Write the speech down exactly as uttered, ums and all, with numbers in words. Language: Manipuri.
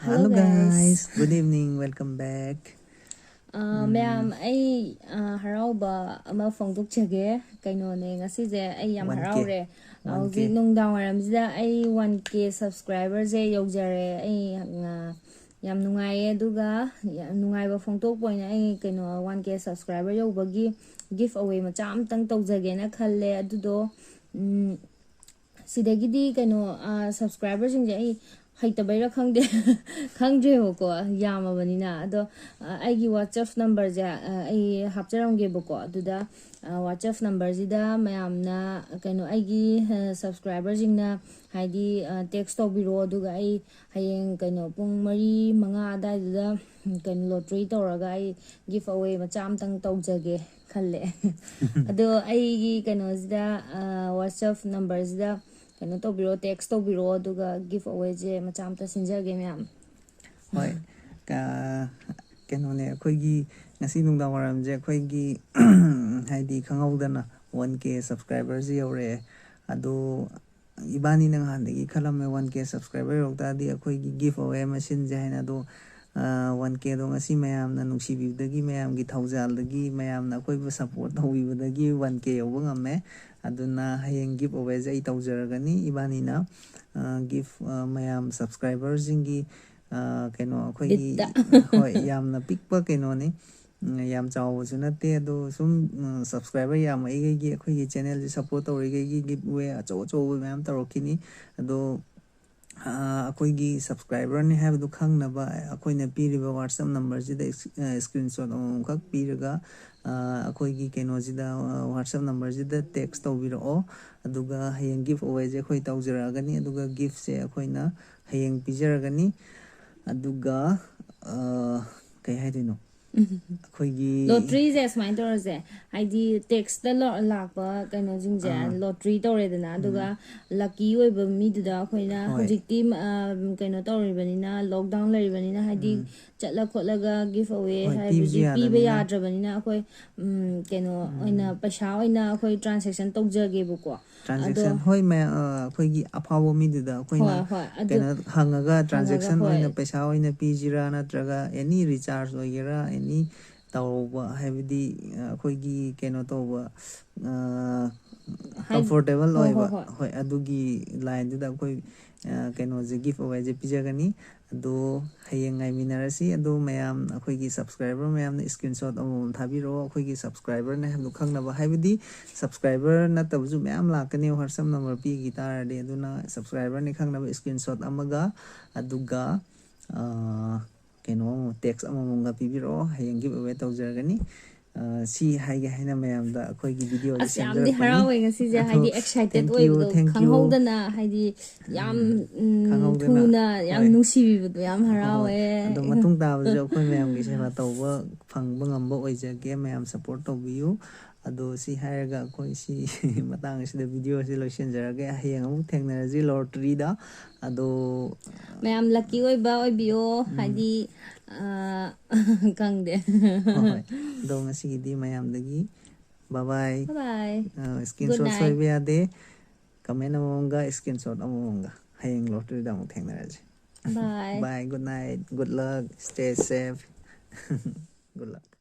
Hello, Hello guys. Guys, good evening, welcome back. ꯑ, ꯃꯌꯥꯝ, ꯑꯩ ꯑ, ꯍꯔꯥꯎꯕ ꯑꯃ ꯐꯣꯡꯗꯣꯛꯆꯒꯦ꯫ ꯀꯩꯅꯣꯅꯦ, ꯉꯁꯤꯁꯦ ꯑꯩ ꯌꯥꯝ One K. ꯍꯔꯥꯎꯔꯦ꯫ One K. ꯍꯧꯖꯤꯛ ꯅꯨꯡꯗꯥꯡ ꯋꯥꯏꯔꯝꯁꯤꯗ ꯑꯩ one K subscriberꯁꯦ ꯌꯧꯖꯔꯦ꯫ ꯑꯩ ꯑ, ꯌꯥꯝ ꯅꯨꯡꯉꯥꯏꯌꯦ꯫ ꯑꯗꯨꯒ ꯌꯥꯝ ꯅꯨꯡꯉꯥꯏꯕ ꯐꯣꯡꯗꯣꯛꯄ ꯑꯣꯏꯅ ꯑꯩ ꯀꯩꯅꯣ one K subscriber ꯌꯧꯕꯒꯤ gift away ꯃꯆꯥ ꯑꯝꯇꯪ ꯇꯧꯖꯒꯦꯅ ꯈꯜꯂꯦ꯫ ꯑꯗꯨꯗꯣ ꯎꯝ, ꯁꯤꯗꯒꯤꯗꯤ ꯀꯩꯅꯣ ꯑ, subscriberꯁꯤꯡꯁꯦ ꯑꯩ ꯍꯩꯇꯕꯩꯔꯥ ꯈꯪꯗꯦ꯫ ꯈꯪꯗ꯭ꯔꯦꯕꯀꯣ, ꯌꯥꯝꯃꯕꯅꯤꯅ꯫ ꯑꯗꯣ ꯑ, ꯑꯩꯒꯤ WhatsApp numberꯁꯦ ꯑ, ꯑꯩ ꯍꯥꯞꯆꯔꯝꯒꯦꯕꯀꯣ꯫ ꯑꯗꯨꯗ ꯑ, WhatsApp numberꯁꯤꯗ ꯃꯌꯥꯝꯅ ꯀꯩꯅꯣ ꯑꯩꯒꯤ ꯑ, subscriberꯁꯤꯡꯅ ꯍꯥꯏꯗꯤ ꯑ, text ꯇꯧꯕꯤꯔꯛꯑꯣ꯫ ꯑꯗꯨꯒ ꯑꯩ ꯍꯌꯦꯡ ꯀꯩꯅꯣ ꯄꯨꯡ ꯃꯔꯤ ꯃꯉꯥ ꯑꯗꯥꯏꯗꯨꯗ ꯎꯝ, ꯀꯩꯅꯣ lottery ꯇꯧꯔꯒ ꯑꯩ gift away ꯃꯆꯥ ꯑꯝꯇꯪ ꯇꯧꯖꯒꯦ ꯈꯜꯂꯦ꯫ ꯑꯗꯣ ꯑꯩꯒꯤ ꯀꯩꯅꯣꯁꯤꯗ ꯑ, WhatsApp numberꯁꯤꯗ ꯀꯩꯅꯣ ꯇꯧꯕꯤꯔꯛꯑꯣ, text ꯇꯧꯕꯤꯔꯛꯑꯣ꯫ ꯑꯗꯨꯒ gift awayꯁꯦ ꯃꯆꯥ ꯑꯝꯇ ꯁꯤꯟꯖꯒꯦ ꯃꯌꯥꯝ꯫ ꯍꯣꯏ, ꯀ- ꯀꯩꯅꯣꯅꯦ, ꯑꯩꯈꯣꯏꯒꯤ ꯉꯁꯤ ꯅꯨꯡꯗꯥꯡ ꯋꯥꯏꯔꯝꯁꯦ ꯑꯩꯈꯣꯏꯒꯤ ꯍꯥꯏꯗꯤ ꯈꯪꯍꯧꯗꯅ one K subscriberꯁꯦ ꯌꯧꯔꯛꯑꯦ꯫ ꯑꯗꯣ ꯏꯕꯥꯅꯤꯅ ꯅꯍꯥꯟꯗꯒꯤ ꯈꯜꯂꯝꯃꯦ, one K subscriber ꯌꯧꯔꯛ ꯇꯥꯔꯗꯤ ꯑꯩꯈꯣꯏꯒꯤ gift away ꯑꯃ ꯁꯤꯟꯁꯦ ꯍꯥꯏꯅ꯫ ꯑꯗꯣ one Kꯗꯣ ꯉꯁꯤ ꯃꯌꯥꯝꯅ ꯅꯨꯡꯁꯤꯕꯤꯕꯗꯒꯤ, ꯃꯌꯥꯝꯒꯤ ꯊꯧꯖꯥꯜꯗꯒꯤ, ꯃꯌꯥꯝꯅ ꯑꯩꯈꯣꯏꯕꯨ support ꯇꯧꯕꯤꯕꯗꯒꯤ one K ꯌꯧꯕ ꯉꯝꯃꯦ꯫ ꯑꯗꯨꯅ ꯍꯌꯦꯡ gift awayꯁꯦ ꯑꯩ ꯇꯧꯖꯔꯒꯅꯤ꯫ ꯏꯕꯥꯅꯤꯅ gift ꯃꯌꯥꯝ subscriberꯁꯤꯡꯒꯤ ꯑ, ꯀꯩꯅꯣ ꯑꯩꯈꯣꯏꯒꯤ ꯕꯤꯠꯇ꯫ ꯍꯣꯏ, ꯌꯥꯝꯅ ꯄꯤꯛꯄ ꯀꯩꯅꯣꯅꯤ꯫ ꯎꯝ, ꯌꯥꯝ ꯆꯥꯎꯕꯁꯨ ꯅꯠꯇꯦ꯫ ꯑꯗꯣ ꯁꯨꯝ ꯎꯝ, subscriber ꯌꯥꯝꯃꯛꯏꯈꯩꯒꯤ, ꯑꯩꯈꯣꯏꯒꯤ channelꯁꯦ support ꯇꯧꯔꯤꯈꯩꯒꯤ gift away ꯑꯆꯧ ꯑꯆꯧꯕ ꯃꯌꯥꯝ ꯇꯧꯔꯛꯈꯤꯅꯤ꯫ ꯑꯗꯣ ꯑ, ꯑꯩꯈꯣꯏꯒꯤ subscriberꯅꯤ ꯍꯥꯏꯕꯗꯨ ꯈꯪꯅꯕ ꯑꯩꯈꯣꯏꯅ ꯄꯤꯔꯤꯕ WhatsApp numberꯁꯤꯗ ꯏꯁ- ꯑ, screenshot ꯑꯃꯃꯝꯈꯛ ꯄꯤꯔꯒ ꯑ, ꯑꯩꯈꯣꯏꯒꯤ ꯀꯩꯅꯣꯁꯤꯗ, ꯑ, WhatsApp numberꯁꯤꯗ text ꯇꯧꯕꯤꯔꯛꯑꯣ꯫ ꯑꯗꯨꯒ ꯍꯌꯦꯡ gift awayꯁꯦ ꯑꯩꯈꯣꯏ ꯇꯧꯖꯔꯛꯑꯒꯅꯤ꯫ ꯑꯗꯨꯒ giftꯁꯦ ꯑꯩꯈꯣꯏꯅ ꯍꯌꯦꯡ ꯄꯤꯖꯔꯒꯅꯤ꯫ ꯑꯗꯨꯒ ꯑ, ꯀꯩ ꯍꯥꯏꯗꯣꯏꯅꯣ? ꯑꯩꯈꯣꯏꯒꯤ Lotteryꯁꯦ ꯁꯨꯃꯥꯏꯅ ꯇꯧꯔꯁꯦ, ꯍꯥꯏꯗꯤ textꯇ ꯂ- ꯂꯥꯛꯄ ꯀꯩꯅꯣꯁꯤꯡꯁꯦ ꯑꯥ. Lottery ꯇꯧꯔꯦꯗꯅ꯫ ꯑꯗꯨꯒ lucky ꯑꯣꯏꯕ ꯃꯤꯗꯨꯗ ꯑꯩꯈꯣꯏꯅ ꯍꯣꯏ. ꯍꯧꯖꯤꯛꯇꯤ ꯑ, ꯀꯩꯅꯣ ꯇꯧꯔꯤꯕꯅꯤꯅ, lockdown ꯂꯩꯔꯤꯕꯅꯤꯅ, ꯍꯥꯏꯗꯤ ꯎꯝ. ꯆꯠꯂ ꯈꯣꯠꯂꯒ gift away ꯍꯣꯏ, ꯍꯥꯏꯕꯗꯤ ꯄꯤꯕꯁꯨ ꯄꯤꯕ ꯌꯥꯗꯕꯅꯤꯅ. ꯌꯥꯗ꯭ꯔꯕꯅꯤꯅ ꯑꯩꯈꯣꯏ ꯎꯝ, ꯀꯩꯅꯣ ꯑꯣꯏꯅ, ꯄꯩꯁꯥ ꯑꯣꯏꯅ ꯑꯩꯈꯣꯏ transaction ꯇꯧꯖꯒꯦꯕꯀꯣ꯫ ꯇ꯭ꯔꯥꯟꯖꯦꯛꯁꯟ, ꯍꯣꯏ, ꯃꯌꯥꯝ, ꯑ, ꯑꯩꯈꯣꯏꯒꯤ ꯑꯐꯥꯎꯕ ꯃꯤꯗꯨꯗ ꯑꯩꯈꯣꯏꯅ ꯍꯣꯏ, ꯍꯣꯏ, ꯑꯗꯨ ꯀꯩꯅꯣ ꯍꯪꯉꯒ, ꯇ꯭ꯔꯥꯟꯖꯦꯛꯁꯟ ꯍꯣꯏ꯫ ꯑꯣꯏꯅ ꯄꯩꯁꯥ ꯑꯣꯏꯅ ꯄꯤꯁꯤꯔꯥ, ꯅꯠꯇ꯭ꯔꯒ ꯑꯦꯅꯤ ꯔꯤꯆꯥꯔꯖ ꯑꯣꯏꯒꯦꯔꯥ, ꯑꯦꯅꯤ ꯇꯧꯕ, ꯍꯥꯏꯕꯗꯤ, ꯑ, ꯑꯩꯈꯣꯏꯒꯤ ꯀꯩꯅꯣ ꯇꯧꯕ, ꯑ, ꯍꯥꯏ-, ꯀꯝꯐꯣꯔꯇꯦꯕꯜ ꯍꯣꯏ, ꯍꯣꯏ, ꯑꯣꯏꯕ, ꯍꯣꯏ꯫ ꯍꯣꯏ, ꯑꯗꯨꯒꯤ ꯂꯥꯏꯟꯗꯨꯗ ꯑꯩꯈꯣꯏ, ꯑ, ꯀꯩꯅꯣꯁꯦ, ꯒꯤꯐ ꯑꯋꯦꯁꯦ ꯄꯤꯖꯒꯅꯤ꯫ ꯑꯗꯣ ꯍꯌꯦꯡ ꯉꯥꯏꯃꯤꯟꯅꯔꯁꯤ꯫ ꯑꯗꯣ ꯃꯌꯥꯝ, ꯑꯩꯈꯣꯏꯒꯤ ꯁꯕꯁꯀ꯭ꯔꯥꯏꯕꯔ ꯃꯌꯥꯝꯅ ꯁ꯭ꯀ꯭ꯔꯤꯟꯁꯣꯠ ꯑꯃꯃꯝ ꯊꯥꯕꯤꯔꯛꯑꯣ, ꯑꯩꯈꯣꯏꯒꯤ ꯁꯕꯁꯀ꯭ꯔꯥꯏꯕꯔꯅꯦ ꯍꯥꯏꯕꯗꯨ ꯈꯪꯅꯕ, ꯍꯥꯏꯕꯗꯤ ꯁꯕꯁꯀ꯭ꯔꯥꯏꯕꯔ ꯅꯠꯇꯕꯁꯨ ꯃꯌꯥꯝ ꯂꯥꯛꯀꯅꯤ, WhatsApp ꯅꯝꯕꯔ ꯄꯤꯈꯤ ꯇꯥꯔꯗꯤ꯫ ꯑꯗꯨꯅ ꯁꯕꯁꯀ꯭ꯔꯥꯏꯕꯔꯅꯤ ꯈꯪꯅꯕ ꯁ꯭ꯀ꯭ꯔꯤꯟꯁꯣꯠ ꯑꯃꯒ, ꯑꯗꯨꯒ, ꯑ, ꯀꯩꯅꯣ, ꯇꯦꯛꯁ ꯑꯃꯃꯝꯒ ꯄꯤꯕꯤꯔꯛꯑꯣ, ꯍꯌꯦꯡ ꯒꯤꯐ ꯑꯋꯦ ꯇꯧꯖꯔꯒꯅꯤ꯫ ꯑ, ꯁꯤ ꯍꯥꯏꯒꯦ ꯍꯥꯏꯅ ꯃꯌꯥꯝꯗ ꯑꯩꯈꯣꯏꯒꯤ ꯚꯤꯗꯤꯑꯣꯁꯦ ꯑꯁ, ꯌꯥꯝꯗꯤ ꯁꯦꯝꯖꯔꯛꯄꯅꯤ꯫ ꯍꯔꯥꯎꯋꯦ ꯉꯁꯤꯁꯦ, ꯑꯗꯣ, ꯍꯥꯏꯗꯤ ꯑꯦꯛꯁꯥꯏꯇꯦꯠ thank you, ꯑꯣꯏꯕꯗꯣ thank you. ꯈꯪꯍꯧꯗꯅ, ꯍꯥꯏꯗꯤ ꯌꯥꯝ, ꯎꯝ, ꯈꯪꯍꯧꯗꯅ, ꯊꯨꯅ, ꯌꯥꯝ ꯍꯣꯏ꯫ ꯅꯨꯡꯁꯤꯕꯤꯕꯗꯣ ꯌꯥꯝ ꯍꯣꯏ, ꯍꯔꯥꯎꯋꯦ꯫ ꯑꯗꯣ ꯃꯇꯨꯡ ꯇꯥꯕꯗꯁꯨ ꯑꯩꯈꯣꯏ ꯃꯌꯥꯝꯒꯤ ꯁꯦꯕꯥ ꯇꯧꯕ ꯐꯪꯕ ꯉꯝꯕ ꯑꯣꯏꯖꯒꯦ꯫ ꯃꯌꯥꯝ ꯁꯞꯄꯣꯔꯠ ꯇꯧꯕꯤꯌꯨ꯫ ꯑꯗꯣ ꯁꯤ ꯍꯥꯏꯔꯒ ꯑꯩꯈꯣꯏ ꯁꯤ ꯃꯇꯥꯡ ꯑꯁꯤꯗ ꯚꯤꯗꯤꯑꯣꯁꯤ ꯂꯣꯏꯁꯤꯟꯖꯔꯒꯦ꯫ ꯍꯌꯦꯡ ꯑꯃꯨꯛ ꯊꯦꯡꯅꯔꯁꯤ ꯂꯣꯇꯔꯤꯗ꯫ ꯑꯗꯣ ꯃꯌꯥꯝ ꯂꯛꯀꯤ ꯑꯣꯏꯕ ꯑꯣꯏꯕꯤꯌꯣ, ꯍꯥꯏꯗꯤ, ꯑ, ꯈꯪꯗꯦ꯫ ꯍꯣꯏ, ꯍꯣꯏ꯫ ꯑꯗꯣ ꯉꯁꯤꯒꯤꯗꯤ ꯃꯌꯥꯝꯗꯒꯤ bye bye꯫ Bye bye. ꯑ, Good ꯁ꯭ꯀ꯭ꯔꯤꯟꯁꯣꯠ night. ꯁꯣꯏꯕ ꯌꯥꯗꯦ꯫ ꯀꯃꯦꯟ ꯑꯃꯃꯝꯒ, ꯁ꯭ꯀ꯭ꯔꯤꯟꯁꯣꯠ ꯑꯃꯃꯝꯒ꯫ ꯍꯌꯦꯡ ꯂꯣꯇꯔꯤꯗ ꯑꯃꯨꯛ ꯊꯦꯡꯅꯔꯁꯤ꯫ Bye. Bye, good night, good luck, stay safe. Good luck.